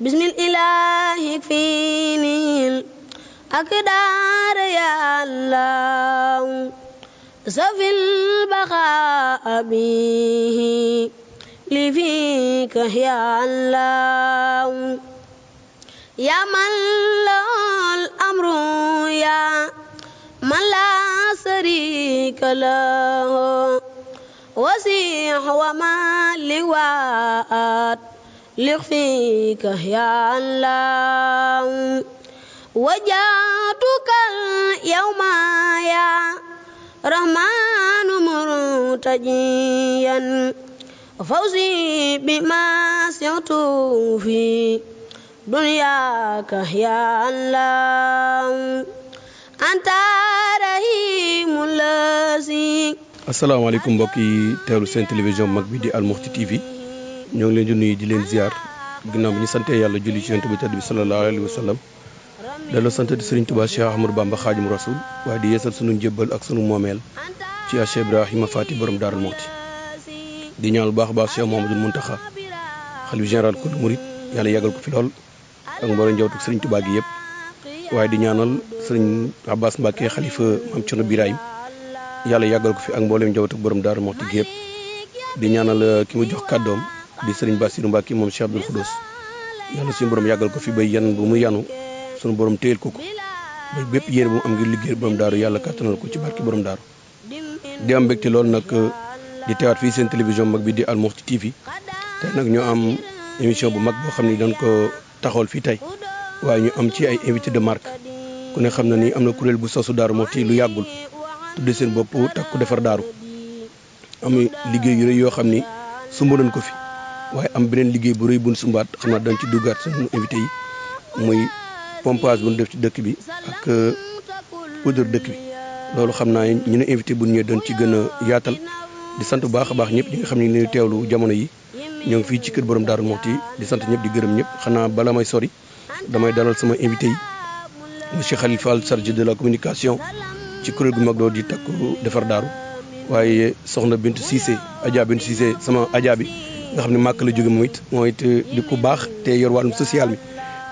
بسم الإله فيني الأقدار يا الله سفي البقاء به لفيك يا الله يا من له الأمر يا من لا شريك له وسيح وما لواءات لخفيك يا الله وجاتك اليوم يا رحمن مرتجيا فوزي بما سعت في دنياك يا الله أنت رحيم الذي asalaamaaleykum mbokk yi teewlu seen télévision mag bi di Al Mouhty TV ñoo ngi leen di nuyu di leen ziar ginnaaw bi ñu sante yàlla julli ci yonent bi tedd bi sallallahu alayhi wa sallam delloo sant di Serigne Touba Cheikh Ahmadou Bamba Khadimu Rasoul waaye di yeesal sunu njëbbal ak sunu moomeel ci Cheikh Ibrahima Fati borom Daaru Mouhty di ñaan bu baax a baax Cheikh Mouhamadoul Mountakha xalifa général ku murit yàlla yàggal ko fi lool ak mbooloo njabootu Serigne Touba gi yëpp waaye di ñaanal Serigne Abbas Mbacké xalifa Mame Thierno Birahim yàlla yàggal ko fi ak mboolem njabootu borom Daaru Mouhty gi yëpp di ñaanal ki mu jox kàddoom di Serigne Bassirou Mbacké moom Cheikh Abdoul Khoudoss yàlla suñu borom yàggal ko fi bay yan bu mu yanu suñu borom téyel ko bay bépp yéene bu mu am ngir liggéey borom daaru yàlla kàttanal ko ci barki borom daaru di am mbégte loolu nag di teewaat fii seen télévision mag bi di Al Mouhty TV tey nag ñu am émission bu mag boo xam ni dañ ko taxawal fii tey waaye ñu am ci ay invité de marque ku ne xam na ni am na kuréel bu sosu Daaru Mouhty lu yàggul tudde seen bopp takku defar daaru am liggéey yu rëy yoo xam ni sumb nañ ko fi waaye am beneen liggéey bu rëy bu ñu sumbaat xam naa dañ ci duggaat suñu invité yi muy pompage bu ñu def ci dëkk bi ak poudre dëkk bi loolu xam naa ñu ne invité bu ñëwee dañ ci gën a yaatal di sant bu baax a baax ñëpp ñi nga xam ne ñu teewlu jamono yi ñoo ngi fii ci kër borom Daaru Mouhty di sant ñëpp di gërëm ñëpp xanaa bala may sori damay dalal sama invité yi monsieur Khalil Fall chargé de la communication ci kuréel gu mag doo di takku defar daaru waaye soxna Bintu Cissé Adja Bintu Cissé sama Adja bi nga xam ne màkk la jóge moom it di ku baax te yor wàllum social mi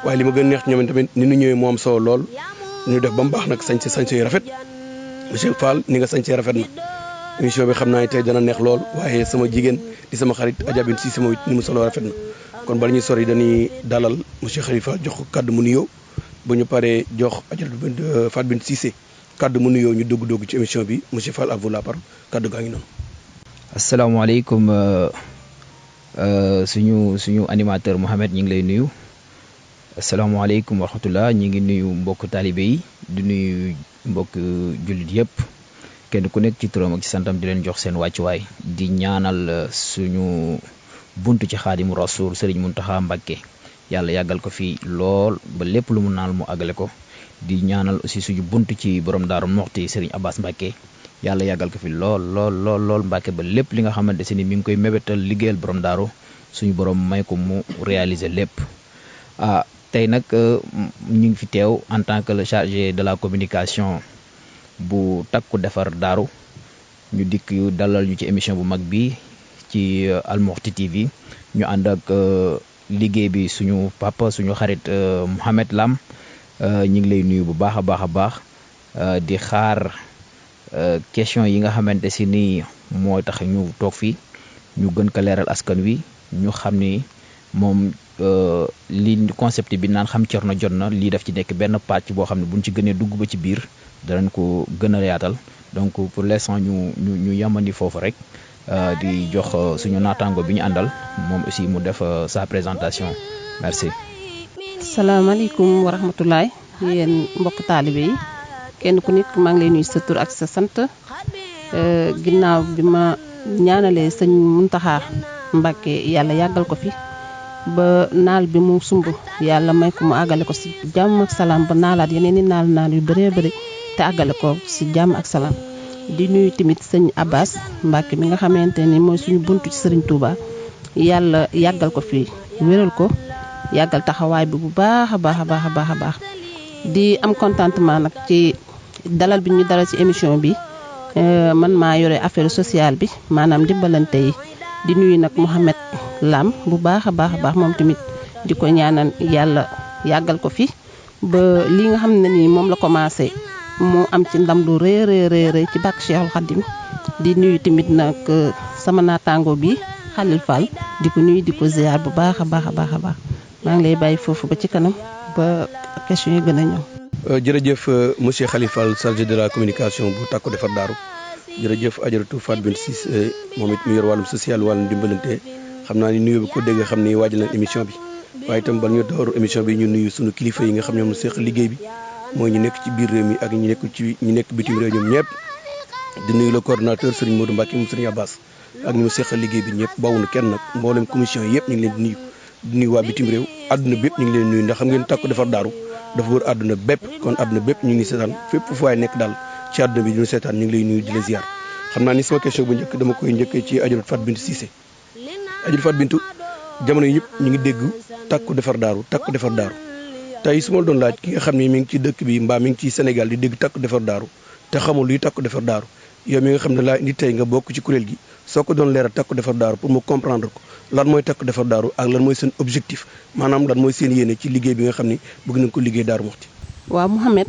waaye li ma gën neex ñoom tamit ni ñu ñëwee moo am solo lool ñu def ba mu baax nag sañse yu rafet monsieur Fall ni nga sañse rafet na émission bi xam naa ne tey dana neex lool waaye sama jigéen di sama xarit Adja Bintu Cissé moom it ni mu solo rafet na kon bala ñuy sori dañuy dalal monsieur Khalifa jox ko kaddu mu nuyoo bu ñu paree jox Adja Fatou Bintu Cissé kaddu mu nuyoo ñu dugg ci émission bi monsieur Fall à vous la parole kaddu gaa ngi noonu. asalaamaaleykum suñu animateur Mohamed ñi ngi lay nuyu asalaamaaleykum wa rahmatullah ñi ngi nuyu mbokk taalibe yi di nuyu mbokk jullit yëpp kenn ku nekk ci turam ak ci santam di leen jox seen wàccuwaay di ñaanal suñu buntu ci Xaadimu Rasuul Serigne Mountakha Mbacké yàlla yàggal ko fi lool ba lépp lu mu naal mu àggale ko di ñaanal aussi suñu buntu ci borom Daaru Mouhty Serigne Abbas Mbacké yàlla yàggal ko fi lool Mbacké ba lépp li nga xamante si ni mi ngi koy mébétal liggéeyal borom daaru suñu borom may ko mu réaliser lépp tey nag ñu ngi fi teew en tant que le chargé de la communication bu takku defar daaru ñu dikk dalal ñu ci émission bu mag bi ci Al Mouhty TV ñu ànd ak liggéey bi suñu papa suñu xarit Mohamed Lam ñu ngi lay nuyu bu baax a baax di xaar question yi nga xamante si ni moo tax ñu toog fii ñu gën ko leeral askan wi ñu xam ni moom li concept bi naan xam Cerno jot na lii daf ci nekk benn pàcc boo xam ne buñ ci gënee dugg ba ci biir danañ ko gën a yaatal donc pour l'instant ñu yamandi foofu rek di jox suñu naataango bi ñu àndal moom aussi mu def sa présentation merci. salaamaaleykum wa rahmatulahi yéen mbokk taalibe yi kenn ku nekk maa ngi lay nuyu sa tur ak sa sant ginnaaw bi ma ñaanalee sëñ Mountakha Mbacké yàlla yàggal ko fi ba naal bi mu sumb yàlla may ko mu àggale ko si jàmm ak salaam ba naalaat yeneen i naal yu bëree bëri te àggale ko si jàmm ak salaam di nuyu tamit sëñ Abbas Mbacké mi nga xamante ni mooy suñu buntu ci Serigne Touba yàlla yàggal ko fi wéral ko yàggal taxawaay bi bu baax a baax di am contentement nag ci dalal bi ñu dalal ci émission bi man maa yore affaire sociale bi maanaam dimbalante yi di nuyu nag Mohamed Lam bu baax a baax moom tamit di ko ñaanal yàlla yàggal ko fi ba li nga xam ne nii moom la commencé mu am ci ndam lu rëy ci bàkk Cheikhul Khadim di nuyu tamit nag sama naataango bi Khalil Fall di ko nuyu di ko ziar bu baax a baax maa ngi lay bàyyi foofu ba ci kanam ba question yi gën a ñëw. jërëjëf monsieur Khalil Fall chargé de la communication bu Takku Defar Daaru jërëjëf Adjaratou Fatou Binetou Cissé moom it mu yor wàllum social wàllum dimbalante xam naa ni nuyu bi ko dégg xam ni waajal nañ émission bi waaye itam bala ñu door émission bi ñu nuyu sunu kilifa yi nga xam ñoom ñu seq liggéey bi mooy ñu nekk ci biir réew mi ak ñu nekk bitim réew ñoom ñëpp di nuyu le coordonnateur Serigne Modou Mbacke moom Serigne Abbas ak ñu seqal liggéey bi ñëpp bawuñu kenn nag mboolem commission yëpp ñu ngi leen di nuyu waa bitim réew àdduna bépp ñu ngi leen nuyu ndax xam ngeen Takku Defar Daaru dafa wër àdduna bépp kon àdduna bépp ñu ngi seetaan fépp fu waay nekk daal ci àdduna bi ñu seetaan ñu ngi lay nuyu di la ziar xam naa ni sama question bu njëkk dama koy njëkkee ci Adjaratou Fatou Binetou Cissé Adjaratou Fatou Binetou jamono yi ñëpp ñu ngi dégg Takku Defar Daaru tey su ma doon laaj ki nga xam ne mi ngi ci dëkk bi mbaa mi ngi ci Sénégal di dégg Takku Defar Daaru te xamul luy Takku Defar Daaru yow mi nga xam ne laa indi tey nga bokk ci kuréel gi soo ko doon leeral Takku Defar Daaru pour mu comprendre ko lan mooy Takku Defar Daaru ak lan mooy seen objectif maanaam lan mooy seen yéene ci liggéey bi nga xam ne bëgg nañ ko liggéey Daaru Muxti. waaw Mouhamed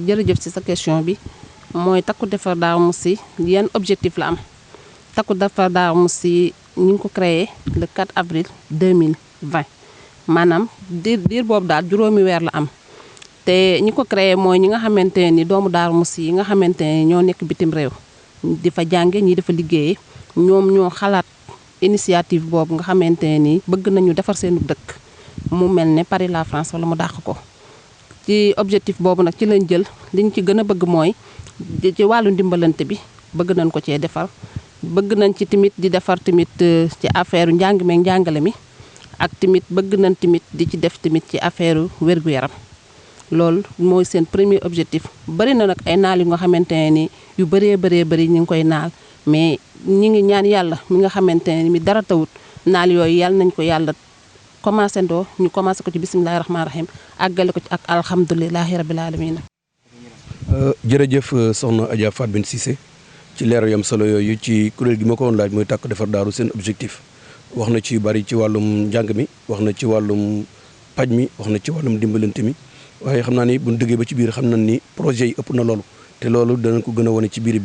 jërëjëf ci sa question bi mooy Takku Defar Daaru Muxti yan objectif la am Takku Defar Daaru Muxti ñu ngi ko créé le 4 avril 2020 maanaam diir boobu daal juróomi weer la am te ñi ko créé mooy ñi nga xamante ni doomu Daaru Muxti yi nga xamante ne ñoo nekk bitim réew di fa jànge ñi dafa liggéeyee ñoom ñoo xalaat initiative boobu nga xamante ni bëgg nañu defar seenu dëkk mu mel ne Paris la France wala mu dàq ko ci objectif boobu nag ci lañ jël liñ ci gën a bëgg mooy ci wàllu ndimbalante bi bëgg nañ ko cee defar bëgg nañ ci tamit di defar tamit ci affaire njàng meeg njàngale mi ak tamit bëgg nañ tamit di ci def tamit ci affaire wér-gu-yaram loolu mooy seen premier objectif bari na nag ay naal yu nga xamante ne ni yu bëree ñu ngi koy naal mais ñi ngi ñaan yàlla mi nga xamante ne mi dara tawut naal yooyu yàlla nañ ko yàlla commencé ndoo ñu commencé ko ci bisimilahi rahmaani rahim àggale ko ci ak alhamdulilahi rabil alamin jërëjëf soxna Adja Fatou Binetou Cissé ci leeral yam solo yooyu ci kuréel gi ma ko woon laaj mooy Takku Defar Daaru seen objectif wax na ci bari ci wàllum njàng mi wax na ci wàllum paj mi wax na ci wàllum dimbalante mi waaye xam naa ni buñ dëggee ba ci biir xam nañ ni projet yi ëpp na loolu te loolu danañ ko gën a wane ci biir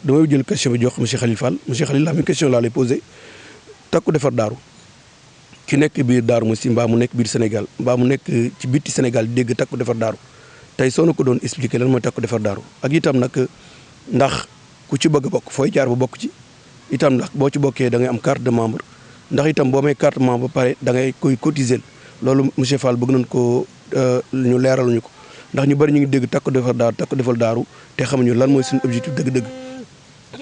damay jël question bi jox monsieur Khalil Fall monsieur Khalil la même question laa lay posé Takku Defar Daaru ki nekk biir Daaru Muxti mbaa mu nekk biir Sénégal mbaa mu nekk ci bitti Sénégal dégg Takku Defar Daaru tey soo na ko doon expliquer lan mooy Takku Defar Daaru ak itam nag ndax ku ci bëgg a bokk fooy jaar ba bokk ci itam ndax boo ci bokkee da ngay am carte de membre ndax itam boo may carte membre ba pare da ngay koy cotiser loolu monsieur Fall bëgg nañ ko ñu leeraluñu ko ndax ñu bari ñu ngi dégg Takku Defar Daaru te xamuñu lan mooy suñu objectif dëgg-dëgg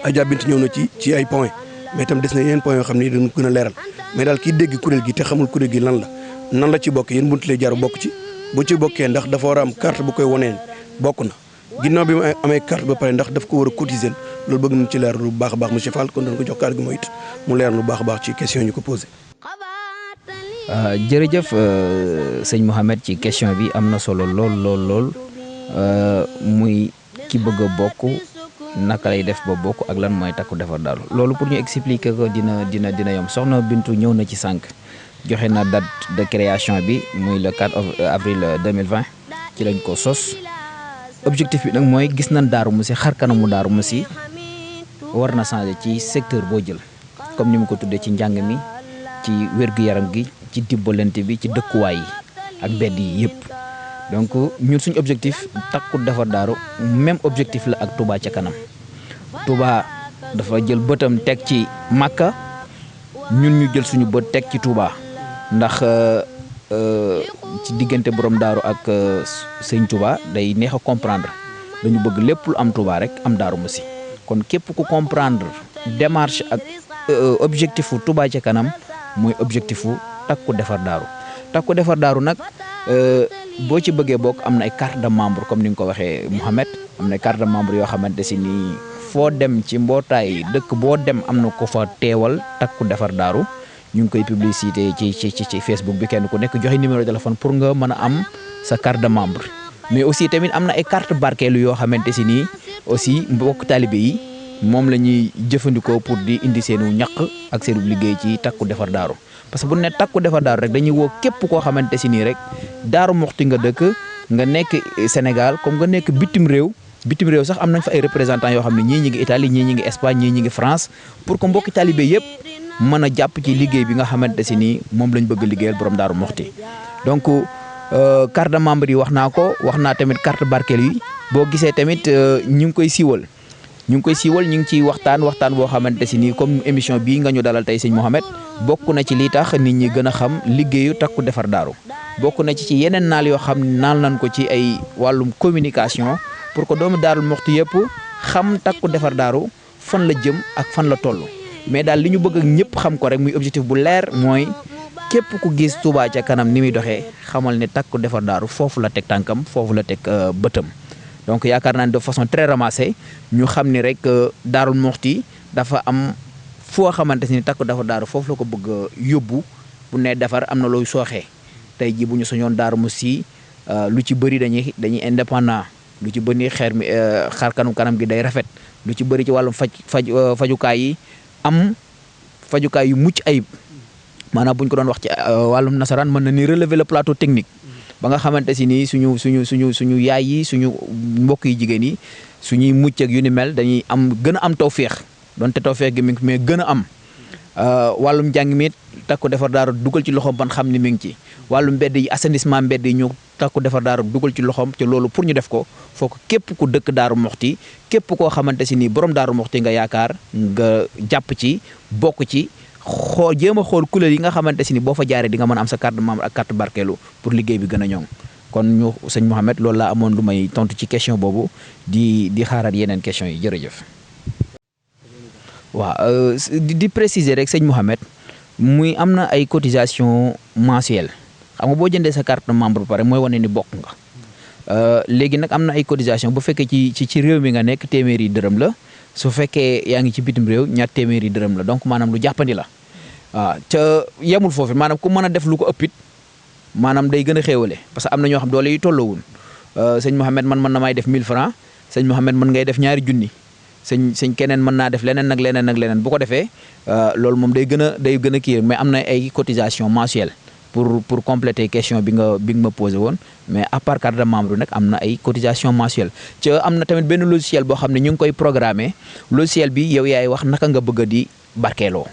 Adja Bintou ñëw na ci ay points mais itam des na yeneen points yoo xam ne dañu gën a leeral mais daal kii dégg kuréel gi te xamul kuréel gi nan la ci bokk yéen buntu lay jaar bokk ci bu ci bokkee ndax dafa war a am carte bu koy woneen bokk na ginnaaw bi mu amee carte ba pare ndax daf ko war a cotiser loolu bëgg nañ ci leer lu baax a baax monsieur Fall kon dañ ko jox kàddu gi mooy it mu leer lu baax a baax ci question ñu ko posé. jërëjëf sëñ Mouhamed ci question bi am na solo lool muy ki bëgg a bokk naka lay def ba bokk ak lan mooy Takku Defar Daaru loolu pour ñu expliquer ko dina yom soxna Bintu ñëw na ci sànq joxe na date de création bi muy le 4 avril 2020 ci lañ ko sos objectif bi nag mooy gis nañ Daaru Muxti xar kanamu Daaru Muxti war na changer ci secteur boo jël comme ni mu ko tuddee ci njàng mi ci wér-gu-yaram gi ci dimbalante bi ci dëkkuwaay yi ak mbedd yi yëpp donc ñun suñu objectif Takku Defar Daaru même objectif la ak Touba ca kanam Touba dafa jël bëtam teg ci Makka ñun ñu jël suñu bët teg ci Touba ndax ci diggante borom daaru ak sëñ Touba day neex a comprendre dañu bëgg lépp lu am Touba rek am Daaru Muxti kon képp ku comprendre démarche ak objectifu Touba ca kanam mooy objectifu Takku Defar Daaru Takku Defar Daaru nag boo ci bëggee bokk am na ay carte de membre comme ni nga ko waxee Mouhamed am na ay carte de membre yoo xamante si nii foo dem ci mbootaay dëkk boo dem am na ko fa teewal Takku Defar Daaru ñu ngi koy publicité ci Facebook bi kenn ku nekk joxe numéro de téléphone pour nga mën a am sa carte de membre mais aussi tamit am na ay carte barkeelu yoo xamante si nii aussi mbokk taalibe yi moom la ñuy jëfandikoo pour di indi seenu ñaq ak seenu liggéey ci Takku Defar Daaru parce que bu ne takku defar daaru rek dañuy woo képp koo xamante si nii rek Daaru Muxti nga dëkk nga nekk Sénégal comme nga nekk bitim réew sax am nañ fa ay représentants yoo xam ne ñii ñi ngi Italie ñii ñi ngi Espagne ñii ñi ngi France pour que mbokki talibé yëpp mën a jàpp ci liggéey bi nga xamante si nii moom lañ bëgg liggéeyal borom Daaru Muxti. donc carte de membre yi wax naa ko wax naa tamit carte barkeel yi boo gisee tamit ñu ngi koy siiwal ñu ngi ciy waxtaan boo xamante si nii comme émission bii nga ñu dalal tey sëñ Mouhamed bokk na ci li tax nit ñi gën a xam liggéeyu takku defar daaru bokk na ci yeneen naal yoo xam ne naal nañ ko ci ay wàllum communication pour que doomu Daaru Muxti yëpp xam takku defar daaru fan la jëm ak fan la toll mais daal li ñu bëgg ak ñëpp xam ko rek muy objectif bu leer mooy képp ku gis Touba ca kanam ni muy doxee xamal ne takku defar daaru foofu la teg tànkam foofu la teg bëtam. donc yaakaar naa ne de façon très ramassée ñu xam ni rek Daaru Muxti dafa am foo xamante ni takku defar daaru foofu la ko bëgg a yóbbu bu ne defar am na looy sooxee tey jii bu ñu soñoon Daaru Muxti lu ci bëri dañuy indépendant lu ci bëri xar kanam gi day rafet lu ci bëri ci wàllum fajukaay yi am fajukaay yu mucc ayib maanaam bu ñu ko doon wax ci wàllum nasaraan mën na ni relever le plateau technique. ba nga xamante si nii suñu yaay yi suñu mbokk yi jigéen yi suñuy mucc ak yu ni mel dañuy gën a am tawféex donte tawféex gi mi ngi mais gën a am wàllum njàng mi takku defar daaru dugal ci loxoom ban xam ni mi ngi ci wàllum mbedd yi assainissement mbedd yi ñu takku defar daaru dugal ci loxoom te loolu pour ñu def ko foog képp ku dëkk Daaru Muxti képp koo xamante si nii borom Daaru Muxti nga yaakaar nga jàpp ci bokk ci jéem a xool couleur yi nga xamante si ni boo fa jaaree di nga mën a am sa carte membre ak carte barkeelu pour liggéey bi gën a ñoŋ kon ñu sëñ Mouhamed loolu laa amoon lu may tontu ci question boobu di xaaraat yeneen question yi jërëjëf. waaw di préciser rek sëñ Mouhamed muy am na ay cotisation mensuelle xam nga boo jëndee sa carte membre ba pare mooy wane ni bokk nga léegi nag am na ay cotisation bu fekkee ci réew mi nga nekk téeméeri dërëm la. su fekkee yaa ngi ci bitim réew ñaar téeméeri dërëm la donc maanaam lu jàppandi la waaw ca yemul foofu maanaam ku mën a def lu ko ëppit maanaam day gën a xéewale parce que am na ñoo xam doole yi tolloowul sëñ Mouhamed man mën na may def 1000 francs sëñ Mouhamed mën ngay def ñaari junni sëñ keneen mën naa def leneen ak leneen bu ko defee loolu moom day gën a kii mais am na ay cotisation mensuelle pour compléter question bi nga ma posé woon mais à part carte de membre nag am na ay cotisation mensuelle ca am na tamit benn logiciel boo xam ne ñu ngi koy programmer logiciel bi yow yaay wax naka nga bëgg a di barkeeloo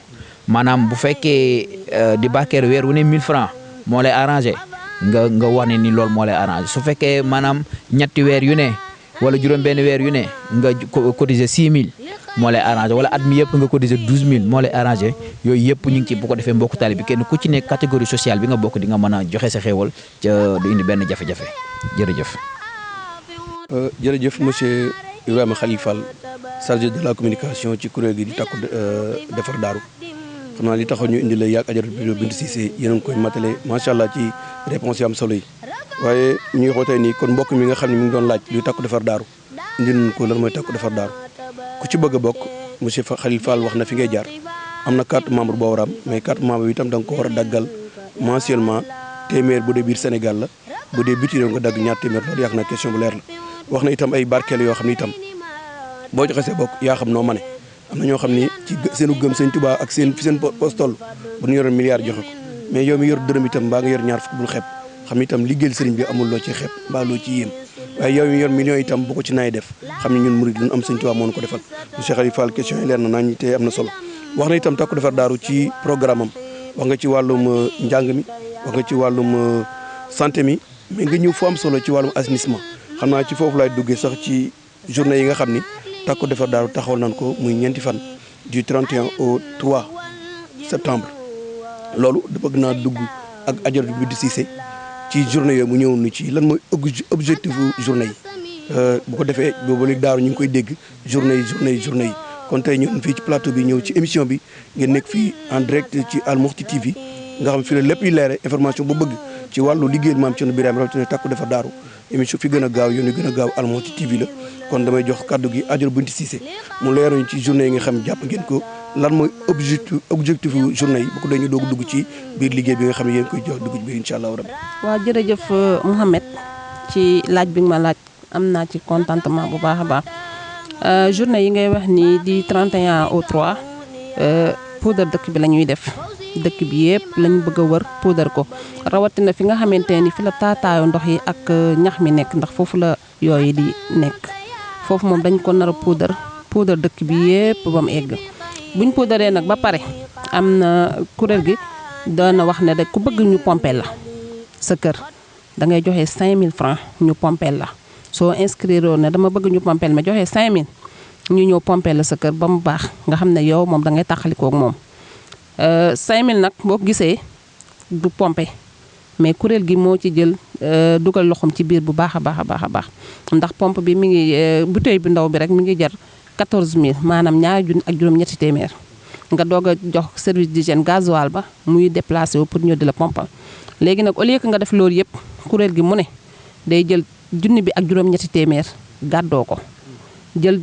maanaam bu fekkee di barkeelu weer wu ne 1000 francs moo lay arrangé nga wane ni loolu moo lay arrangé su fekkee maanaam ñetti weer yu ne wala juróom benn weer yu ne nga cotiser 6000 moo lay arrangé wala at mi yëpp nga cotiser 12000 moo lay arrangé yooyu yëpp ñu ngi ci bu ko defee mbokku taalibe bi kenn ku ci nekk catégorie sociale bi nga bokk di nga mën a joxe sa xéewal ca du indi benn jafe-jafe jërëjëf. jërëjëf monsieur Ibrahima Khalil Fall chargé de la communication ci kuréel gi di takku defar daaru xam naa li taxaw ñu indi la yàgg Adjaratou Bintou Cissé yéen a ngi koy matale macha allah ci réponse yi am solo yi waaye ñu ngi xootee nii kon mbokk mi nga xam ne mi ngi doon laaj luy takku defar daaru indi nañ ko lan mooy takku defar daaru ku ci bëgg a bokk monsieur Khalil Fall wax na fi ngay jaar am na carte membre boo war a am mais carte membre bi itam da nga ko war a daggal mensuellement téeméer bu dee biir Sénégal la bu dee biti réew nga dagg ñaar téeméer loolu yàq na question bu leer la wax na itam ay barkeel yoo xam ne itam boo joxe see bokk yaa xam noo mane am na ñoo xam ni ci seenu gëm sëñ Tuubaa ak fi seen poste toll bu ñu yoroon milliard joxe ko mais yow mi yor dërëm itam mbaa nga yor ñaar fukk bul xeeb xam ni itam liggéeyal sëriñ bi amul loo ci xeeb mbaa loo ci yéem waaye yow mi yor millions itam bu ko ci naay def xam ne ñun murid lu am sëñ Tuubaa moo ko defal monsieur Khalil Fall question yi leer na nañ te am na solo wax na itam takku defar daaru ci programme am wax nga ci wàllum njàng mi wax nga ci wàllum santé mi mais nga ñëw fu am solo ci wàllum assainissement xam naa ci foofu laay duggee sax ci journée yi nga xam ni takku defar daaru taxawal nañ ko muy ñeenti fan du 31 au 3 septembre loolu bëgg naa dugg ak Adjaratou Bintou Cissé ci journée yooyu mu ñëw nu ci lan mooy objectif journée yi bu ko defee boobu léegi daaru ñu ngi koy dégg journée yi kon tey ñun fii ci plateau bi ñëw ci émission bi ngeen nekk fii en direct ci Al Mokhti TV nga xam fi la lépp yi leere information bu bëgg ci wàllu liggéeyal maam Thierno Birahim rawatina takku defar daaru émission fi gën a gaaw yoon yi gën a gaaw Al Mokhti TV la kon damay jox kàddu gi Adjaratou Bintou Cissé mu leeruñu ci journée yi nga xam jàpp ngeen ko lan mooy objectif journée yi bu ko dañu doog dugg ci biir liggéey bi nga xam ne yéen koy jox dugg ci biir incha allah rabbi. waaw jërëjëf Mouhamed ci laaj bi nga ma laaj am naa ci contentement bu baax a baax journée yi ngay wax ni di 31 au 3 poudre dëkk bi la ñuy def dëkk bi yëpp lañ bëgg a wër puudar ko rawatina fi nga xamante ni fi la taataayu ndox yi ak ñax mi nekk ndax foofu la yooyu di nekk foofu moom dañ ko nar a puudar dëkk bi yëpp ba mu egg buñ puudaree nag ba pare am na kuréel gi dana wax ne ku bëgg ñu pompel la sa kër da ngay joxe 5000 francs ñu pompel la soo inscrire ne dama bëgg ñu pompel ma joxe 5000 ñu ñëw pompel la sa kër ba mu baax nga xam ne yow moom da ngay taxalikoo ak moom 5000 nag boo gisee du pompe mais kuréel gi moo ci jël dugal loxoom ci biir bu baax a baax ndax pompe bi mi ngi bouteille bu ndaw bi rek mi ngi jar 14000 maanaam ñaari junni ak juróom-ñetti téeméer nga doog a jox service d'hygiène gasoil ba muy déplacé wu pour ñëw di la pompal léegi nag au lieu que nga def loolu yëpp kuréel gi mu ne day jël junni bi ak juróom-ñetti téeméer gàddoo ko jël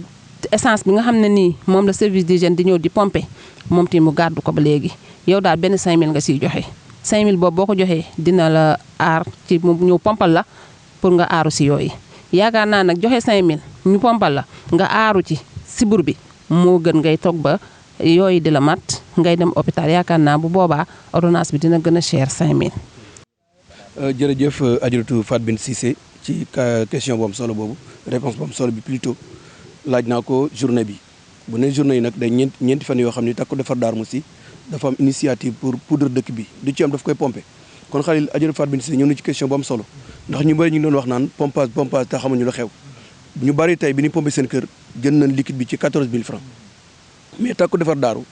essence bi nga xam ne nii moom la service d'hygiène di ñëw di pomper moom tamit mu gàddu ko ba léegi yow daal benn 5000 nga siy joxe 5000 boobu boo ko joxee dina la aar ci mu ñëw pompal la pour nga aaru si yooyu yaakaar naa nag joxe 5000 ñu pompal la nga aaru ci sibur bi moo gën ngay toog ba yooyu di la mat ngay dem hôpital yaakaar naa bu boobaa ordonnance bi dina gën a cher 5000. jërëjëf Adjaratou Fatou Binetou Cissé ci question bu am solo boobu réponse bu am solo bi plutôt laaj naa ko journée bi bu ne journée yi nag day ñeenti fan yoo xam ni Takku Defar Darou Mousty dafa am initiative pour poudre dëkk bi du ci am daf koy pomper kon Khalil Adjaratou Fatou Binetou Cissé ñëw na ci question bu am solo ndax ñu bëri ñu ngi doon wax naan pompage te xamuñu lu xew ñu bëri tey bi ñu pompé seen kër jënd nañ liquide bi ci 14000 francs mais Takku Defar Darou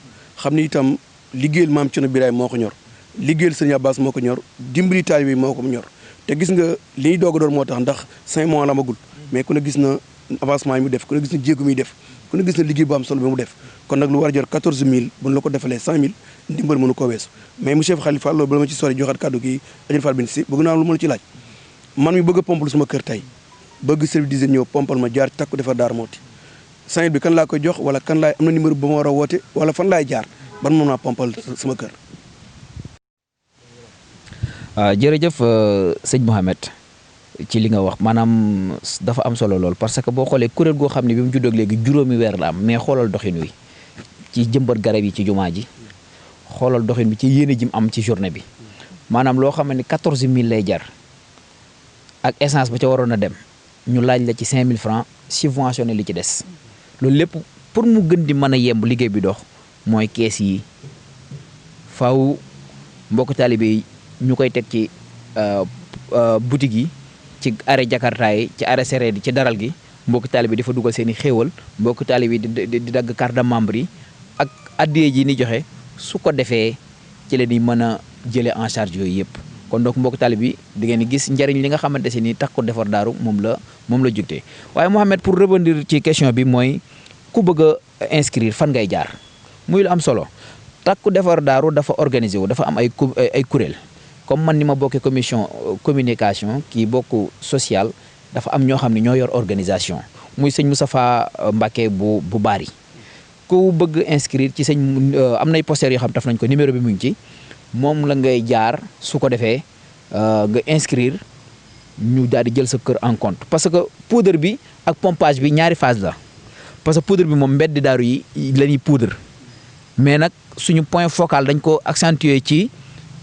xam ni itam liggéeyal maam Thierno Birahim moo ko ñor liggéeyal Sëñ Abbas moo ko ñor dimbali taalibe yi moo ko ñor te gis nga li ñuy doog a door moo tax ndax 5 mois la magul mais ku ne gis na avancement yi mu def ku ne gis na jéego muy def ku ne gis na liggéey bu am solo bi mu def kon nag lu war a jar 14000 bu ñu la ko defalee 100000 ndimbal mënu koo weesu mais monsieur Khalifa loolu bala ma ci sori joxaat kàddu gi Adjaratou Fatou Binetou Cissé bëgg naa lu ma la ci laaj man mi bëgg a pompal sama kër tey bëgg service d'hygiène ñëw pompal ma jaar Takku Defar Darou Mouhty 5000 bi kan laa koy jox wala kan laay am na numéro ba ma war a woote wala fan laay jaar ban moom naa pompal sama kër. jërëjëf sëñ Mouhamed ci li nga wax maanaam dafa am solo lool parce que boo xoolee kuréel goo xam ne bi mu juddoo léegi juróomi weer la am mais xoolal doxin wi ci jëmbat garab yi ci jumaa ji xoolal doxin bi ci yéene ji mu am ci journée bi maanaam loo xam ne 14000 lay jar ak essence ba ca waroon a dem ñu laaj la ci 5000 francs subventionné li ci des loolu lépp pour mu gën di mën a yemb liggéey bi dox mooy kees yi faaw mbokk taalibe yi ñu koy teg ci boutique yi ci arrêt Jakarta yi ci arrêt Sereer yi ci daral gi mbokk taalibe di fa dugal seen i xéewal mbokk taalibe di dagg carte de membre yi ak addiyee ji ni joxe su ko defee ci la ñuy mën a jëlee en charge yooyu yëpp kon donc mbokk taalibe bi di ngeen gis njariñ li nga xamante si ni Takku Defar Darou moom la jugtee waaye Mouhamed pour rebondir ci question bi mooy ku bëgg a inscrire fan ngay jaar muy lu am solo Takku Defar Darou dafa organisé wu dafa am ay kuréel comme man ni ma bokkee commission communication kii bokk social dafa am ñoo xam ne ñoo yor organisation muy sëñ Moustapha Mbacké bu Bari ku bëgg inscrire ci sëñ am nay posters yoo xam taf nañ ko numéro bi mu ngi ci moom la ngay jaar su ko defee nga inscrire ñu daal di jël sa kër en compte parce que poudre bi ak pompage bi ñaari phase la parce que poudre bi moom mbedd daaru yi la ñuy poudre mais nag suñu point focal dañ ko accentuer ci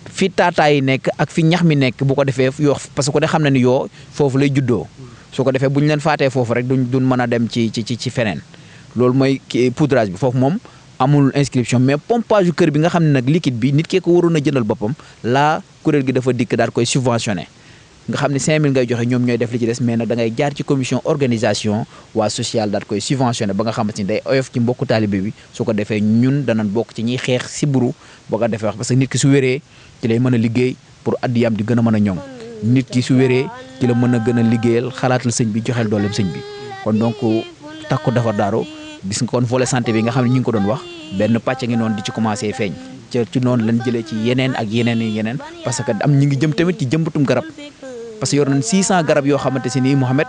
fi taataay yi nekk ak fi ñax mi nekk bu ko defee yoo parce que ko de xam na ni yoo foofu lay juddoo su ko defee bu ñu leen faatee foofu rek duñ mën a dem ci feneen loolu mooy poudrage bi foofu moom amul inscription mais pompage yu kër bi nga xam ne nag liquide bi nit kee ko waroon a jëndal boppam laa kuréel gi dafa dikk daal koy subventionné nga xam ne 5000 ngay joxe ñoom ñooy def li ci des mais nag da ngay jaar ci commission organisation waa social daal koy subventionné ba nga xamante ni day oyof ci mbokku taalibe bi su ko defee ñun danañ bokk ci ñiy xeex si buru boo ko defee wax parce que nit ki su wéree ci lay mën a liggéey pour addiyam di gën a mën a ñoŋ nit ki su wéree ci la mën a gën a liggéeyal xalaatal sëñ bi joxeel dooleem sëñ bi kon donc Takku Defar Darou gis nga kon volet santé bi nga xam ne ñu ngi ko doon wax benn pàcc ngi noonu di ci commencé feeñ ci noonu lañ jëlee ci yeneen ak yeneen parce que am ñi ngi jëm tamit ci jëmbatum garab parce que yor nañ 600 garab yoo xamante si nii Mouhamed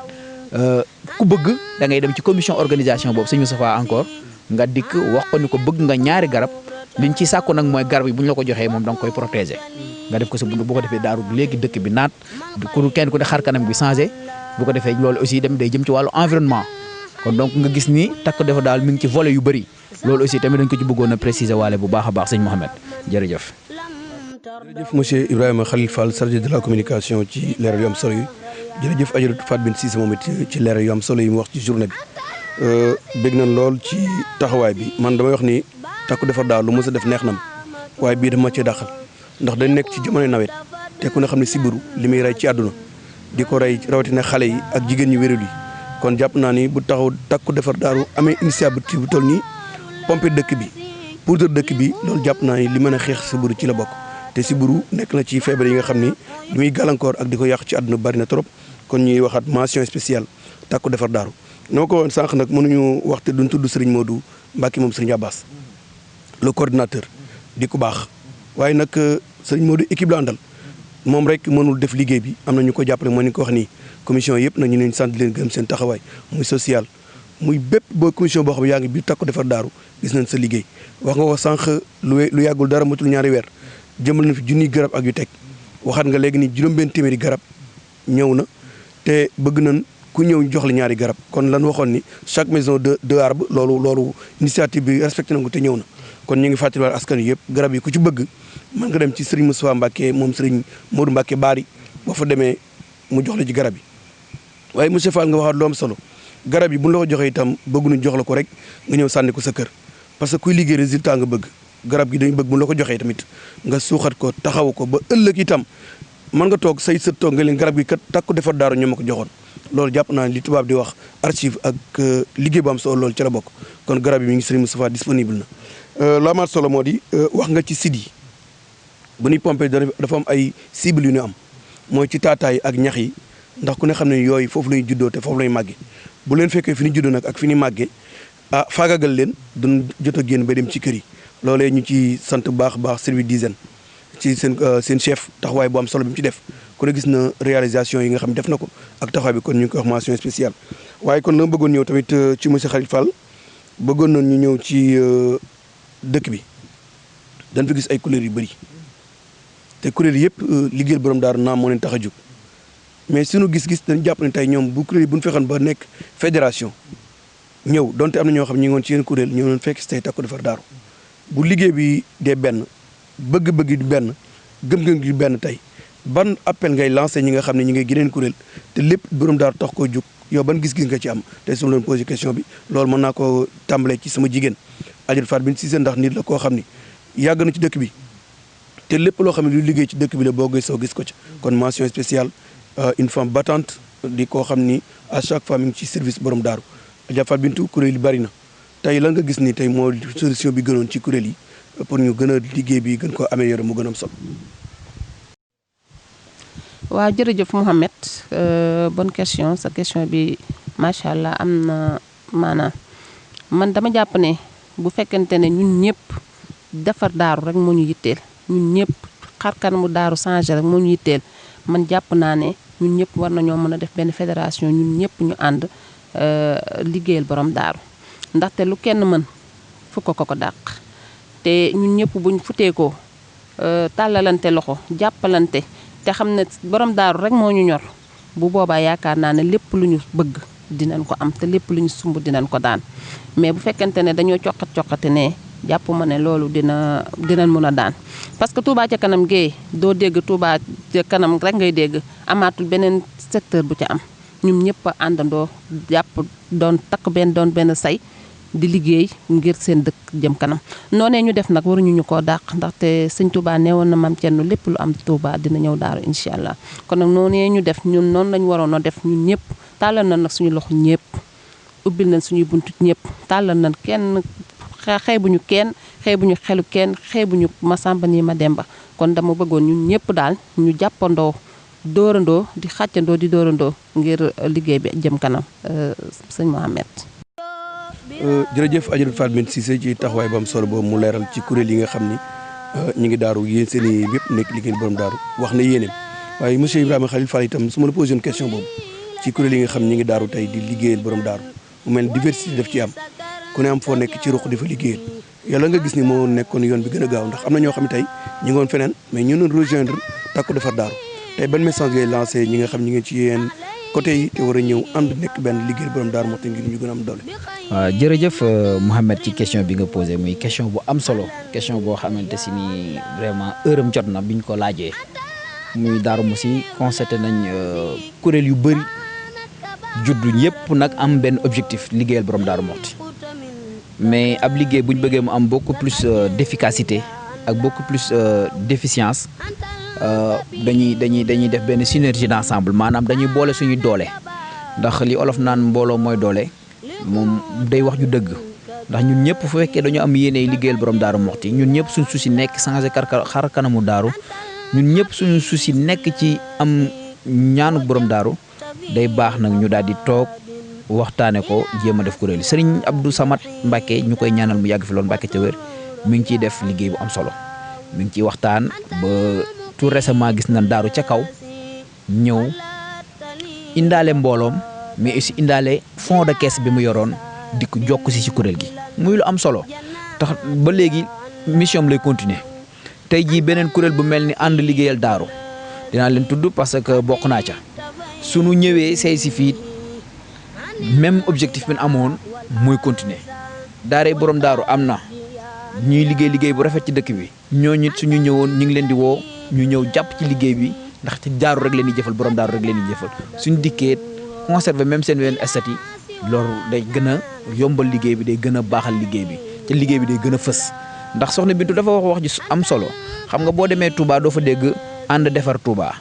ku bëgg da ngay dem ci commission organisation boobu sëñ Moustapha encore nga dikk wax ko ni ko bëgg nga ñaari garab liñ ci sàkku nag mooy garab yi bu ñu la ko joxee moom da nga koy protéger nga def ko sa buntu bu ko defee daaru léegi dëkk bi naat kenn ku ne xar kanam bi changé bu ko defee loolu aussi dem day jëm ci wàllu environnement kon donc nga gis ni Takku Defar daal mi ngi ci volet yu bëri loolu aussi tamit dañ ko ci bëggoon a préciser waale bu baax a baax sëñ Mouhamed jërëjëf jërëjëf monsieur Ibrahima Khalil Fall chargé de la communication ci leeral yu am solo yi jërëjëf Adjaratou Fatou Binetou Cissé moom it ci leeral yu am solo yi mu wax ci journée bi bég nañ lool ci taxawaay bi man damay wax ni takku defar daal lu mës a def neex na ma waaye bii dafa ma cee dàqal ndax dañ nekk ci jamonoy nawet te ku ne xam ne sibiru li muy rey ci àdduna di ko rey rawatina xale yi ak jigéen ñi wérul yi kon jàpp naa ni bu taxaw takku defar daaru amee initiative bu toll nii pompe dëkk bi poudre dëkk bi loolu jàpp naa ni li mën a xeex sibiru ci la bokk te sibiru nekk na ci feebar yi nga xam ni li muy gàllankoor ak di ko yàq ci àdduna bari na trop kon ñuy waxaat mention spéciale takku defar daaru noo ko woon sànq nag mënuñu waxte duñ tudd Serigne Modou Mbacke moom Serigne Abbas le coordinateur di ku baax waaye nag Serigne Modou équipe la àndal moom rek mënul def liggéey bi am na ñu ko jàppale moo ni ko wax nii commission yëpp nag ñu leen sant leen gërëm seen taxawaay muy social muy bépp boo commission boo xam ne yaa ngi biir takku defar daaru gis nañ sa liggéey wax nga ko sànq lu yàggul dara matul ñaari weer jëmal na fi junniy garab ak yu teg waxaat nga léegi ni juróom-benn téeméeri garab ñëw na te bëgg nañ ku ñëw jox la ñaari garab kon lan waxoon ni chaque maison deux arbres loolu initiative bi respecté na ko te ñëw na kon ñu ngi fàttaliwaat askan wi yëpp garab yi ku ci bëgg mën nga dem ci Serigne Moustapha Mbacke moom Serigne Modou Mbacke Bari boo fa demee mu jox la ci garab yi waaye monsieur Fall nga waxaat lu am solo garab yi bu ñu la ko joxee itam bëgguñu jox la ko rek nga ñëw sànni ko sa kër parce que kuy liggéey résultat nga bëgg garab gi dañu bëgg bu ñu la ko joxee tamit nga suuxat ko taxaw ko ba ëllëg itam mën nga toog say sët toog nga leen garab gi kat takku defar daaru ñoo ma ko joxoon loolu jàpp naa li tubaab di wax archive ak liggéey bu am solo loolu ci la bokk kon garab yi mi ngi Serigne Moustapha disponible na lu amaat solo moo di wax nga ci site yi bu ñuy pompé dafa am ay cible yu ñu am mooy ci taataay ak ñax yi ndax ku ne xam ne yooyu foofu lañuy juddoo te foofu lañuy màggee bu leen fekkee fi ñu juddoo nag ak fi ñu màggee faagagal leen duñ jot a génn ba dem ci kër yi loolee ñu ci sant bu baax baax service d'hygiène ci seen chef taxawaay bu am solo bi mu ci def ku ne gis na réalisation yi nga xam ne def na ko ak taxawaay bi kon ñu ngi koy wax mention spéciale waaye kon la ma bëggoon ñëw tamit ci monsieur Khalil Fall bëggoon nañ ñu ñëw ci dëkk bi dañ fi gis ay couleurs yu bëri te kuréel yëpp liggéeyal borom daaru naam moo leen tax a jóg mais suñu gis-gis dañu jàpp ne tey ñoom bu kuréel yi bu ñu fexoon ba nekk fédération ñëw donte am na ñoo xam ñi ngi woon ci yenn kuréel ñëw leen fekk si tey takku defar daaru bu liggéey bi dee benn bëgg-bëgg di benn gëm-gëm gi benn tey ban appel ngay lancé ñi nga xam ne ñi ngay gineen kuréel te lépp borom daaru tax koo jóg yow ban gis-gis nga ci am tey su ma leen posé question bi loolu mën naa ko tàmbalee ci sama jigéen Adjaratou Fatou Binetou Cissé ndax nit la koo xam ni yàgg na ci dëkk bi te lépp loo xam ne lu liggéey ci dëkk bi la boo gëstoo gis ko ci kon mention spéciale une femme battante di koo xam ni à chaque fois mi ngi ci service borom daaru Adjaratou Fatou Binetou kuréel yi bari na tey lan nga gis ni tey moo solution bi gënoon ci kuréel yi pour ñu gën a liggéey bi gën ko améliorer mu gën a am solo. waaw jërëjëf Mouhamed bonne question sa question bi macha allah am na maanaam man dama jàpp ne bu fekkente ne ñun ñëpp defar daaru rek moo ñu yitteel ñun ñëpp xar kanamu daaru changé rek moo ñu yitteel man jàpp naa ne ñun ñëpp war nañoo mën a def benn fédération ñun ñëpp ñu ànd liggéeyal borom daaru ndaxte lu kenn mën fukk ko dàq te ñun ñëpp buñ futeekoo tàllalante loxo jàppalante te xam ne borom daaru rek moo ñu ñor bu boobaa yaakaar naa ne lépp lu ñu bëgg dinañ ko am te lépp lu ñu sumb dinañ ko daan mais bu fekkente ne dañoo coqate ne jàpp ma ne loolu dinañ mën a daan parce que Touba ca kanam gee doo dégg Touba ca kanam rek ngay dégg amaatul beneen secteur bu ca am ñun ñëpp a àndandoo jàpp doon takk doon benn say di liggéey ngir seen dëkk jëm kanam noonee ñu def nag waruñu ñu koo dàq ndaxte sëñ Touba neewoon na maam Thierno lépp lu am Touba dina ñëw daaru incha allah kon nag noonee ñu def ñun noonu lañu waroon a def ñun ñëpp tàllal na nag suñu loxo ñëpp ubbil nañ suñuy buntu ñëpp tàllal nañ kenn xeebuñu kenn xeebuñu xelu kenn xeebuñu Masamba nii ma Demba kon dama bëggoon ñun ñëpp daal ñu jàppandoo dóorandoo di xàccandoo di dóorandoo ngir liggéey bi jëm kanam sëñ Mohamed. jërëjëf Adjaratou Fatou Binetou Cissé ci taxawaay bu am solo boobu mu leeral ci kuréel yi nga xam ni ñu ngi daaru yéen seen i yëpp nekk liggéey borom daaru wax na yéeneem waaye monsieur Ibrahima Khalil Fall itam su ma la posé une question boobu ci kuréel yi nga xam ñi ngi daaru tey di liggéeyal borom daaru mu mel diversité daf ci am ku ne am foo nekk ci ruq di fa liggéeyal yàlla nga gis ni moo nekkoon yoon bi gën a gaaw ndax am na ñoo xam ne tey ñi ngi woon feneen mais ñu doon rejoindre takku defar daaru tey ban message ngay lancé ñi nga xam ñi ngi ci yéen côté yi te war a ñëw ànd nekk benn liggéey borom Darou Mouhty ngir ñu gën a am doole. waaw jërëjëf Mouhamed ci question bi nga posé muy question bu am solo question boo xamante si ni vraiment heure am jot na biñ ko laajee muy Darou Mouhty constaté nañ kuréel yu bëri juddu ñëpp nag am benn objectif liggéeyal borom Darou Mouhty mais ab liggéey buñ bëggee mu am beaucoup plus d'efficacité ak beaucoup plus d'efficience dañuy def benn synergie d'ensemble maanaam dañuy boole suñuy doole ndax li olof naan mbooloo mooy doole moom day wax ju dëgg ndax ñun ñëpp fu fekkee dañu am yéene liggéeyal borom Darou Mouhty ñun ñëpp suñu souci nekk changer xar kanamu daaru ñun ñëpp suñu souci nekk ci am ñaanu borom daaru day baax nag ñu daal di toog waxtaane ko jéem a def kuréel Serigne Abdou Samad Mbacké ñu koy ñaanal mu yàgg fi loolu Mbacké ca wér mi ngi ciy def liggéey bu am solo mi ngi ciy waxtaan ba tout récemment gis nañ daaru ca kaw ñëw indaale mbooloom mais aussi indaale fond de caisse bi mu yoroon di ko jokk si ci kuréel gi muy lu am solo tax ba léegi mission lay continuer tey jii beneen kuréel bu mel ni ànd liggéeyal daaru dinaa leen tudd parce que bokk naa ca sunu ñëwee say si fii même objectif bi amoon mooy continuer daaree borom daaru am na ñuy liggéey bu rafet ci dëkk bi ñooñu it suñu ñëwoon ñu ngi leen di woo ñu ñëw jàpp ci liggéey bi ndax ci daaru rek leen di jëfal borom daaru rek leen di jëfal suñu dikkee conserver même seen wenn statut loolu day gën a yombal liggéey bi day gën a baaxal liggéey bi te liggéey bi day gën a fës ndax soxna Bintu dafa wax ji am solo xam nga boo demee Touba doo fa dégg ànd defar Touba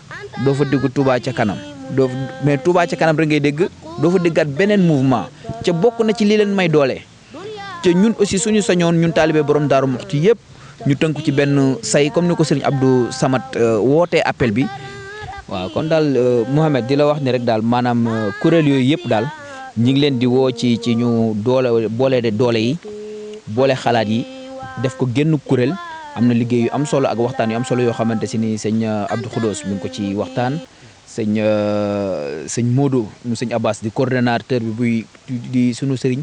doo fa dégg Touba ca kanam mais Touba ca kanam rek ngay dégg doo fa déggaat beneen mouvement ca bokk na ci li leen may doole te ñun aussi suñu sañoon ñun taalibe borom Darou Mouhty yëpp ñu tënku ci benn say comme ni ko Serigne Abdou Samad wootee appel bi waaw kon daal Mouhamed di la wax ni rek daal maanaam kuréel yooyu yëpp daal ñi ngi leen di woo ci ñu boole yi boole xalaat yi def ko génn kuréel am na liggéey yu am solo ak waxtaan yu am solo yoo xamante si ni sëñ Abdou Khoudoss mi ngi ko ci waxtaan sëñ Modou mu sëñ Abbas di coordonnateur bi buy di sunu sëriñ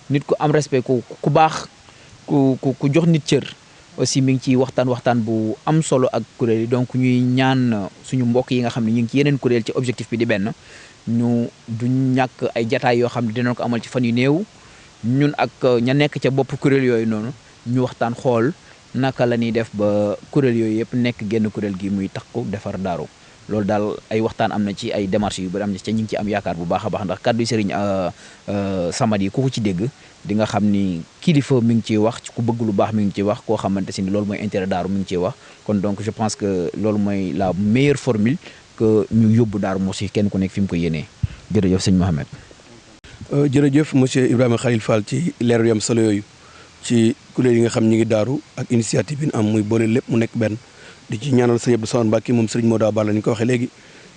nit ku am respect ku baax ku jox nit cër aussi mi ngi ciy waxtaan bu am solo ak kuréel yi donc ñuy ñaan suñu mbokk yi nga xam ne ñu ngi ci yeneen kuréel ci objectif bi di benn ñu du ñàkk ay jataay yoo xam ne dinañ ko amal ci fan yu néew ñun ak ña nekk ca bopp kuréel yooyu noonu ñu waxtaan xool naka la ñuy def ba kuréel yooyu yëpp nekk genn kuréel gi muy takku defar daaru loolu daal ay waxtaan am na ci ay démarches yu bari am na ci ñu ngi ci am yaakaar bu baax a baax ndax kàddu Serigne Samad yi ku ko ci dégg di nga xam ni kilifa mi ngi ciy wax ku bëgg lu baax mi ngi ciy wax koo xamante si ni loolu mooy intérêt daaru mi ngi ciy wax kon donc je pense que loolu mooy la meilleure formule que ñu yóbbu Darou Mouhty kenn ku nekk fi mu ko yéenee jërëjëf sëñ Mohamed. jërëjëf monsieur Ibrahima Khalil Fall ci leeru yam solo yooyu ci kuréel yi nga xam ñi ngi daaru ak initiative bi am muy boole lépp mu nekk benn di ci ñaanal sëñ Abdou Samad Mbacké moom Serigne Modou Balla ni ko waxee léegi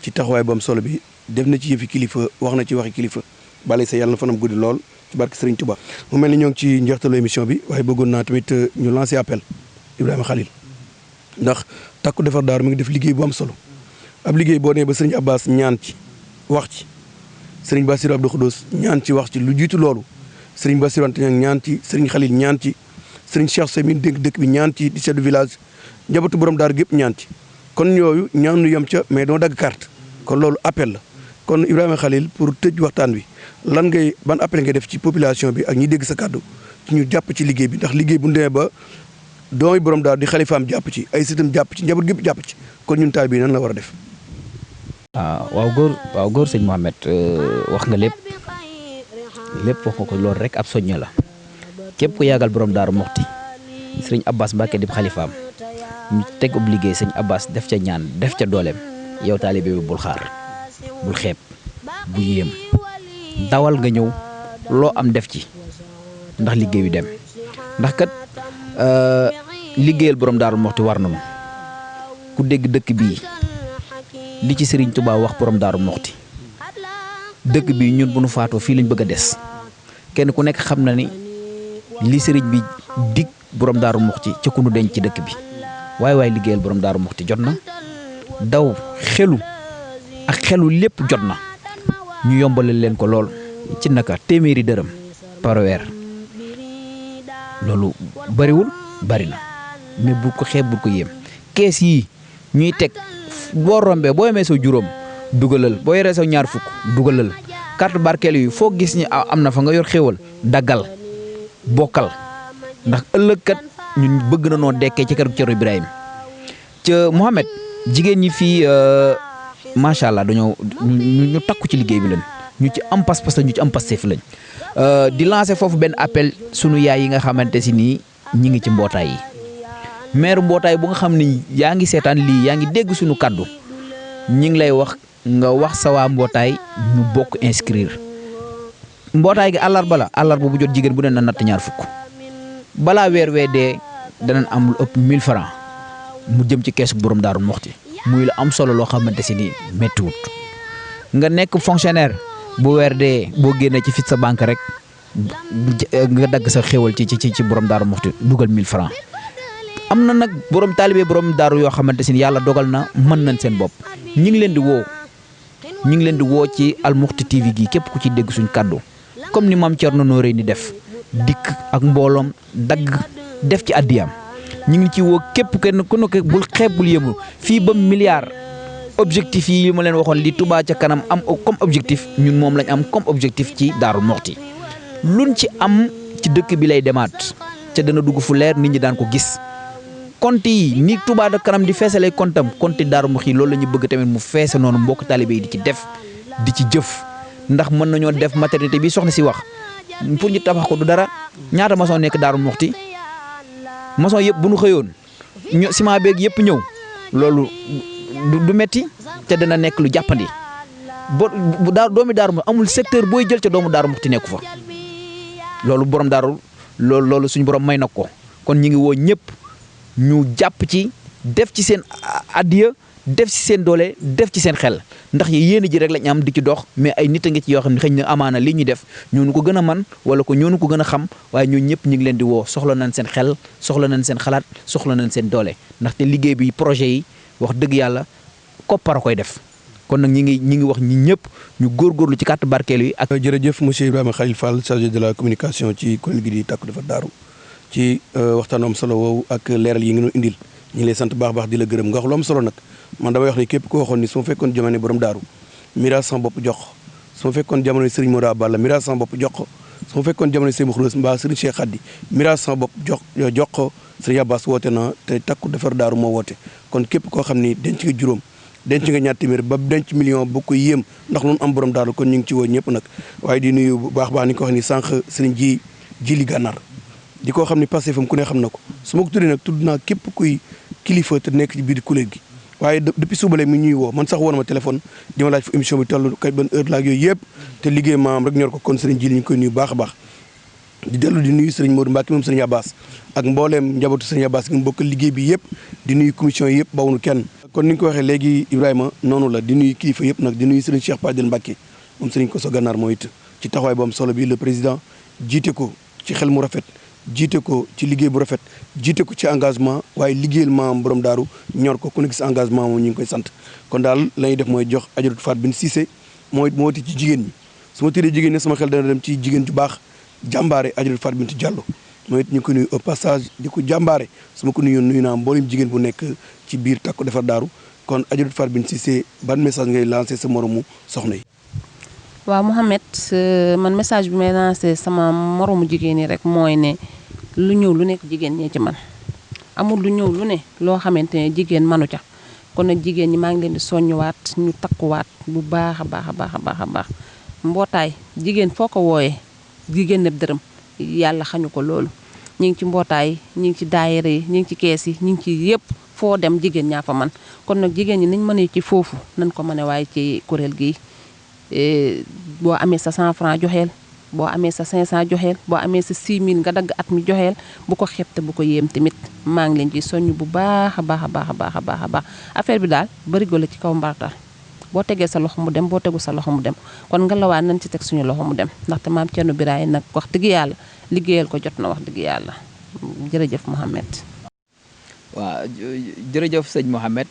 ci taxawaay bu am solo bi def na ci yëfi kilifa wax na ci waxi kilifa bala sa yàlla na fanam guddi lool ci barke Serigne Touba. mu mel ni ñoo ngi ci njeextalu émission bi waaye bëggoon naa tamit ñu lancer appel Ibrahima Khalil ndax takku defar daaru mi ngi def liggéey bu am solo ab liggéey boo nee ba Serigne Abbas ñaan ci wax ci Serigne Bassirou Abdou Khoudoss ñaan ci wax ci lu jiitu loolu Serigne Bassirou Anta ñaan ci Serigne Khalil ñaan ci Serigne Cheikh Sey mi dénk dëkk bi ñaan ci di chef de village njabootu borom daaru gépp ñaan ci kon yooyu ñaan nu yem ca mais doo dagg carte kon loolu appel la kon Ibrahima Khalil pour tëj waxtaan wi ban appel ngay def ci population bi ak ñi dégg sa kàddu ci ñu jàpp ci liggéey bi ndax liggéey bu ndemee ba doomi borom daaru di xalifaam jàpp ci ay sëtam jàpp ci njaboot gépp jàpp ci kon ñun taal bi nan la war a def. waaw góor sëñ Mohamed wax nga lépp wax nga ko loolu rek ab soññe la képp ku yàggal borom Darou Mouhty sëriñ Abbas Mbacké di xalifaam ñu teg ub liggéey sëñ Abbas def ca ñaan def ca dooleem yow taalibe bi bul xaar bul xeeb bu yéem dawal nga ñëw loo am def ci ndax liggéey bi dem ndax kat liggéeyal borom Darou Mouhty war nañu ku dégg dëkk bii li ci Serigne Touba wax borom Darou Mouhty dëkk bi ñun bu nu faatoo fii lañ bëgg a des kenn ku nekk xam na ni li Serigne bi dig borom Darou Mouhty ca ku nu denc ci dëkk bi waaye liggéeyal borom Darou Mouhty jot na daw xelu lépp jot na ñu yombalal leen ko lool ci naka téeméeri dërëm par weer loolu bariwul bari na mais bu ko xeeb bu ko yéem kees yi ñuy teg boo rombee boo yemee sa juróom dugalal boo yoree sa ñaar fukk dugalal carte barkeelu yi foo gis ni am na fa nga yor xéewal daggal bokkal ndax ëllëg kat ñun bëgg na noo dekkee ci kër Cerno Ibrahima ca Mouhamed jigéen ñi fii macha allah dañoo ñu takku ci liggéey bi lañ ñu ci am pas-pas la ñu ci am Pastef lañ di lancer foofu benn appel sunu yaay yi nga xamante si nii ñi ngi ci mbootaay yi maire mbootaay bu nga xam ni yaa ngi seetaan lii yaa ngi dégg sunu kaddu ñi ngi lay wax nga wax sa waa mbootaay ñu bokk inscrire mbootaay gi àllarba bu jot jigéen bu ne na natt ñaar fukk balaa weer wee dee danañ am lu ëpp 1000 francs mu jëm ci keesu borom Daaru Muxti muy la am solo loo xamante si ni méttiwut nga nekk fonctionnaire bu weer dee boo génnee ci fit sa banque rek nga dagg sa xéwal ci borom Daaru Muxti dugal 1000 francs am na nag borom taalibe borom daaru yoo xamante si ni yàlla dogal na mën nañ seen bopp ñi ngi leen di woo ci Al Muxti TV gi képp ku ci dégg suñ kàddu comme ni maam Thierno Nooré ni def dikk ak mbooloom dagg def ci addiyam ñu ngi ci woo képp kenn ku nekk bul xeeb bul yëmu fii ba milliard objectif yi ma leen waxoon li Touba ca kanam am comme objectif ñun moom lañ am comme objectif ci Daaru Muxti luñ ci am ci dëkk bi lay demaat ca dana dugg fu leer nit ñi daan ko gis compte yi ni Touba ca kanam di feesalee comptam compte Daaru Muxti loolu la ñu bëgg tamit mu feese noonu mbokk talibé yi di ci def di ci jëf ndax mën nañoo def maternité bi soxna si wax pour ñu tabax ko du dara ñaata maçon nekk Daaru Muxti maçon yëpp bu ñu xëyoon ciment beeg yëpp ñëw loolu du metti te dana nekk lu jàppandi bu doomi Daaru Muxti amul secteur booy jël ca doomu Daaru Muxti nekku fa loolu borom daaru loolu suñu borom may na ko kon ñi ngi woo ñëpp ñu jàpp ci def ci seen addiya def ci seen doole def ci seen xel ndax yéen ji rek lañ am di ci dox mais ay nit a ngi ci yoo xam ne xëy na amaana lii ñuy def ñoonu ko gën a man wala ko ñoonu ko gën a xam waaye ñoo ñëpp ñu ngi leen di woo soxla nañ seen xel soxla nañ seen xalaat soxla nañ seen doole ndaxte liggéey bi projet yi wax dëgg yàlla koppar a koy def kon nag ñi ngi wax ñi ñëpp ñu góorgóorlu ci carte barkeelu yi ak jërëjëf monsieur Ibrahima Khalil Fall chargé de la communication ci kuréel gi di Takku Defar Daaru ci waxtaan am solo woowu ak leeral yi ngeen indil ñu ngi lay sant baax di la gërëm nga wax lu am solo nag man damay wax ni képp ko waxoon ni su ma fekkoon jamono borom daaru miraas sama bopp jox su ma fekkoon jamono Serigne Moda Balla miraas sama bopp jox ko su ma fekkoon jamono Serigne Khoudoss mbaa Serigne Cheikh Khady miraas sama bopp jox ko Serigne Abbas woote na te Takku Defar Daaru moo woote kon képp koo xam ni denc nga juróom denc nga ñaar téeméer ba denc million bu ko yéem ndax lu am borom daaru kon ñu ngi ci woo ñëpp nag waaye di nuyu bu baax ni ko wax ni sànq Serigne ji gànnaar di koo xam ni passé fam ku ne xam na ko su ma ko tuddee nag tudd naa képp kuy kilifa te nekk ci biir kuréel gi waaye depuis suba la mi ñuy woo man sax woon ma téléphone di ma laaj fu émission bi toll kay ban heure la ak yooyu yëpp te liggéey maam rek ñor ko kon Serigne ji ñu ngi koy nuyu baax a baax di dellu di nuyu Serigne Modou Mbacke moom Serigne Abbas ak mbooleem njabootu Serigne Abbas gi mu bokk liggéey bi yëpp di nuyu commission yi yëpp bawunu kenn kon ni nga ko waxee léegi Ibrahima noonu la di nuyu kilifa yëpp nag di nuyu Serigne Cheikh Padel Mbacke moom Serigne Kosso Gànnaar moo it ci taxawaay bu am solo bi le président jiite ko ci xel mu rafet jiite ko ci liggéey bu rafet jiite ko ci engagement waaye liggéeyal maam borom daaru ñor ko ku ne gis engagement moom ñu ngi koy sant kon daal la ñuy def mooy jox Adjaratou Fatou Binetou Cissé mooy moo ti ci jigéen ñi su ma tëree jigéen ñi sama xel dana dem ci jigéen ju baax jàmbaare Adjaratou Fatou Binetou Diallo mooy it ñu ngi ko nuyu au passage di ko jàmbaare su ma ko nuyoon nuyu naa mboolem jigéen bu nekk ci biir Takku Defar Daaru kon Adjaratou Fatou Binetou Cissé ban message ngay lancé sa moromu soxna yi. waaw Mouhamed man message bi may lancé sama moromu jigéen ñi rek mooy ne lu ñëw lu nekk jigéen ñee ci man amul lu ñëw lu ne loo xamante ne jigéen manu ca kon nag jigéen ñi maa ngi leen di soññuwaat ñu takkuwaat bu baax a baax mbootaay jigéen foo ko wooyee jigéen ne dërëm yàlla xañu ko loolu ñi ngi ci mbootaay ñi ngi ci daayira yi ñi ngi ci kees yi ñi ngi ci yëpp foo dem jigéen ñaa fa man kon nag jigéen ñi nañ mënee ci foofu nañ ko mën a waaye ci kuréel gi boo amee sa 100 francs joxeel boo amee sa 500 joxeel boo amee sa 6000 nga dagg at mi joxeel bu ko xeeb te bu ko yéem tamit maa ngi leen ci soññ bu baax a baax affaire bi daal barigo la ci kaw mbartal boo tegee sa loxo mu dem boo tegu sa loxo mu dem kon nga la waa nañ ci teg suñu loxo mu dem ndaxte maam Thierno Birahim nag wax dëgg yàlla liggéeyal ko jot na wax dëgg yàlla jërëjëf Mouhamed. waaw jërëjëf sëñ Mouhamed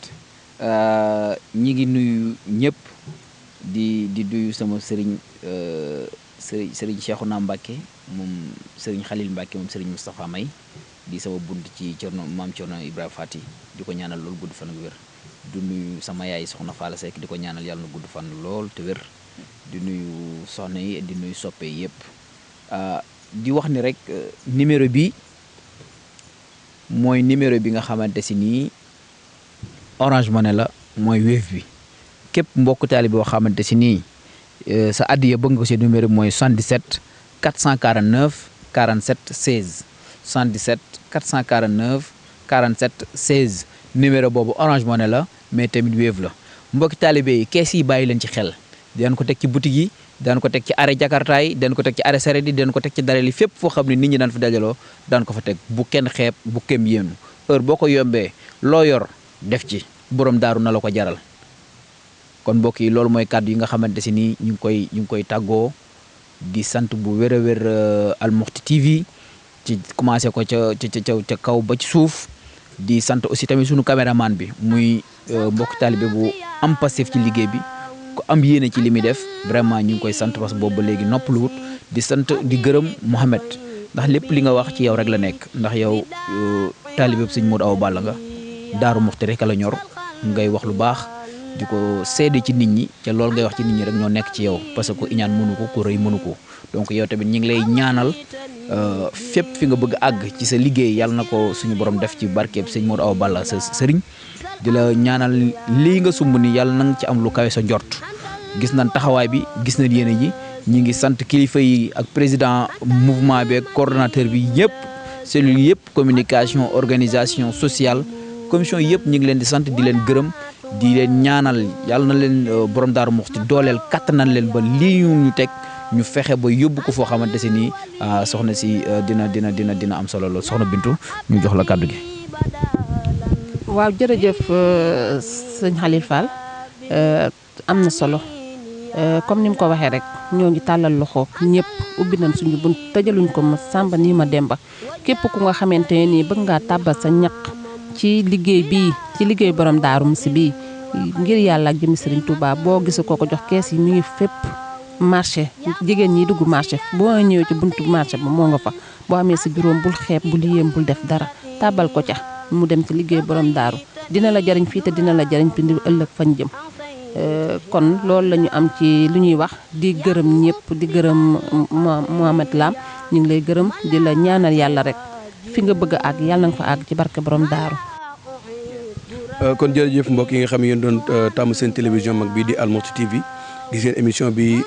ñi ngi nuyu ñëpp di nuyu sama sëriñ sëriñ Cheikhouna Mbacke moom sëriñ Khalil Mbacke moom sëriñ Moustapha May di sama bunt ci Thierno maam Thierno Ibrahima Fati di ko ñaanal loolu gudd fan ak wér du nuyu sama yaay soxna Fall Seck di ko ñaanal yàlla na gudd fan lool te wér di nuyu soxna yi di nuyu soppe yëpp di wax ni rek numéro bi mooy numéro bi nga xamante si nii Orange Money la mooy Wave bi képp mbokk taalibe boo xamante si nii sa addiya bëgg nga ko si numéro bi mooy 77 449 47 16 77 449 47 16 numéro boobu Orange Money la mais tamit Wave la mbokki taalibe yi kees yi bàyyi leen ci xel daan ko teg ci boutique yi daan ko teg ci arrêt Jakarta yi daan ko teg ci arrêt saret yi daan ko teg ci daral yi fépp foo xam ne nit ñi daan fa dajaloo daan ko fa teg bu kenn xeeb bu kem yéenu heure boo ko yombee loo yor def ci borom daaru na la ko jaral kon mbokk yi loolu mooy kàddu yi nga xamante si nii ñu ngi koy tàggoo di sant bu wér a wér Al Mouhty TV ci commencé ko ca kaw ba ci suuf di sant aussi tamit sunu caméraman bi muy mbokk taalibe bu am passif ci liggéey bi ko am yéene ci li muy def vraiment ñu ngi koy sant parce que boobu ba léegi noppaluwut di sant di gërëm Mouhamed ndax lépp li nga wax ci yow rek la nekk ndax yow taalibe bu sëñ Modou Awa Balla nga Daaru Mouhty rek la ñor ngay wax lu baax di ko seede ci nit ñi ca loolu ngay wax ci nit ñi rek ñoo nekk ci yow parce que iñaan mënu ko ku rëy mënu ko donc yow tamit ñi ngi lay ñaanal fépp fi nga bëgg àgg ci sa liggéey yàlla na ko suñu borom def ci barkeeb sëñ Modou Awa Balla sa sëriñ di la ñaanal lii nga sumb ni yàlla na nga ci am lu kawe sa njort gis nañ taxawaay bi gis nañ yéene ji ñi ngi sant kilifa yi ak président mouvement bi ak coordonnateur bi yëpp cellule yëpp communication organisation sociale commission yëpp ñu ngi leen di sant di leen gërëm di leen ñaanal yàlla na leen borom Daaru Mouhty dooleel kattanal leen ba lii ñu teg ñu fexe ba yóbbu ko foo xamante si nii soxna si dina am solo lool soxna Bintu ñu jox la kàddu gi. waaw jërëjëf sëñ Khalil Fall am na solo comme ni mu ko waxee rek ñoo ngi tàllal loxo ñëpp ubbi nañ suñu bunt tëjaluñ ko ma sàmba nii ma demba képp ku nga xamante ne nii bëgg ngaa tàbbal sa ñaq ci liggéey bii ci liggéey borom Daaru Mouhty bii ngir yàlla ak jëmi Sëriñ Tuubaa boo gisee koo ko jox kees yi mi ngi fépp marché jigéen ñi dugg marché boo ñëwee ci buntu marché ba moo nga fa boo amee sa juróom bul xeeb bul yéem bul def dara tàbbal ko ca mu dem ci liggéey borom daaru dina la jariñ fii te dina la jariñ fi ëllëg fañ jëm kon loolu la ñu am ci lu ñuy wax di gërëm ñëpp di gërëm Mohamed Lam ñu ngi lay gërëm di la ñaanal yàlla rek fi nga bëgg a àgg yàlla na nga fa àgg ci barke borom daaru kon jërëjëf mbokk yi nga xam ne yéen doon tàmm seen télévision mag bii di Al Mouhty TV gis ngeen émission bi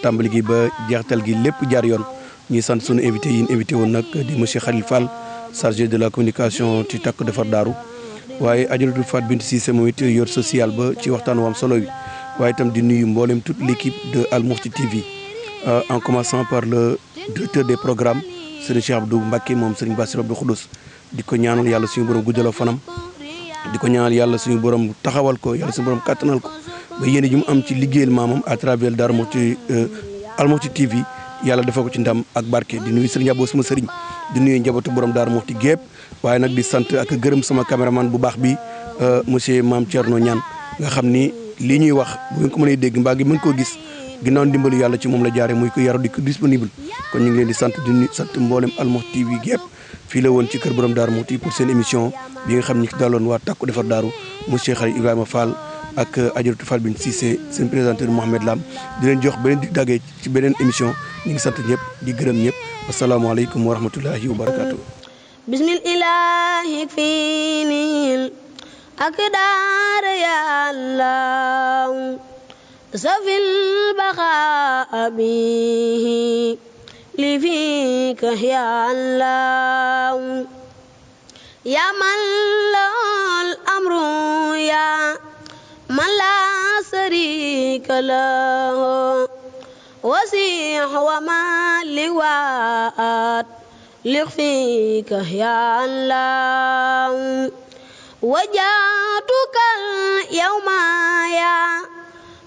tàmbali gi ba jeextal gi lépp jaar yoon ñuy sant sunu invité yi ñu invité woon nag di monsieur Khalil Fall chargé de la communication ci takk defar daaru waaye Adjaratou Fat Bint Cissé moom it yor social ba ci waxtaan wu am solo wi waaye itam di nuyu mboolem toute l' équipe de Al Mouhty TV en commençant par le directeur des programmes Serigne Cheikh Abdou Mbacké moom Serigne Bassirou Abdou Khoudous di ko ñaanal yàlla suñu borom guddaloo fanam di ko ñaanal yàlla suñu borom taxawal ko yàlla suñu borom kàttanal ko ba yéene ji mu am ci liggéeyal maamam à travers Darou Mouhty Al Mouhty TV yàlla defal ko ci ndam ak barke di nuyu Serigne Abo sama Serigne di nuyu njabootu borom Darou Mouhty gépp waaye nag di sant ak gërëm sama caméraman bu baax bi monsieur Mame Thierno Niane nga xam ni lii ñuy wax bu ngeen ko mënee dégg mbaa ngi mën koo gis ginnaaw ndimbalu yàlla ci moom la jaare muy ko yaru di ko disponible kon ñu ngi leen di sant mboolem Al Mouhty TV gépp fii la woon ci kër borom Darou Mouhty pour seen émission bi nga xam ni ki daloon waa takku defar daaru monsieur Khalil Ibrahima Fall ak Adjaratou Fat Bint Cissé seen présentateur Mohamed Lam di leen jox beneen di daggee ci beneen émission ñu ngi sant ñëpp di gërëm ñëpp asalaamaaleykum wa rahmatullahi wa barakatuh bismillahi fiinil akdar ya allah safil baqa bihi li fika ya allah ya man lal amru ya man la sharika lahu وسيح وما لواءات لخفيك يا الله وجاتك اليوم يا